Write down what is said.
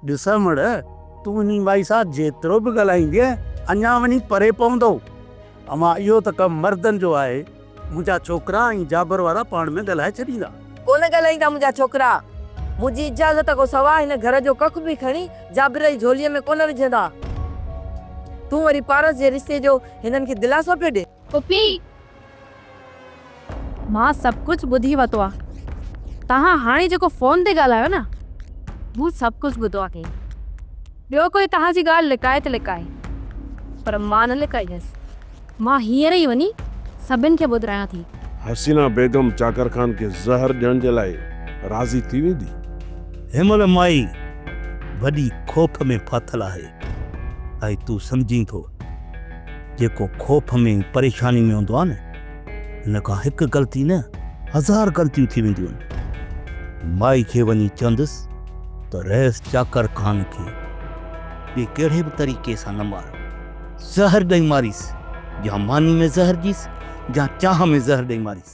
ڏس امڙ، تون انهي مائي سان جيترو به ڳالهائيندينء، اڃا وڃي پري پوندو. امان اهو ته ڪم مردن جو آهي، منهنجا ڇوڪرا ۽ جابر وارا پاڻ ۾ ڳالهائي ڇڏيندا. ڪونه ڳالهائيندا منهنجا ڇوڪرا. منهنجي اجازت کان سواء هن گهر جو ڪک به کڻي جابر جي جهوليء ۾ ڪونه وجهندا. تون وري پارس جي رشتي جو هنن کي دلاسو پيو ڏين. پڦي! مان سڀ ڪجهه ٻڌي ورتو آ. توهان هاڻي جيڪو فون تي ڳالهايو نه، مون سڀ ڪجهه ٻڌو آهي. ٻيو ڪوئي توهان جي ڳالهه لڪائي ته لڪائي، پر مان نه لڪائيندس. مان هينئر ئي وڃي سڀن کي ٻڌايان ٿي. حسينه بيگم چاڪر خان کي زهر ڏيڻ جي لاء راضي ٿي ويندي؟ هن مهل مائي وڏي خوف ۾ ڦاٿل آهي ۽ تون سمجهين ٿو جيڪو خوف ۾ پريشاني ۾ هوندو آهي نه ان کان هڪ غلطي نه هزار غلطيون ٿي وينديون آهن. مائي کي وڃي چوندس ته رئيس چاڪر خان کي ٻئي ڪهڙي به طريقي سان نه مار، زهر ڏئي ماريس، يا ماني ۾ زهر ڏيس يا چانهه ۾ زهر ڏئي ماريس.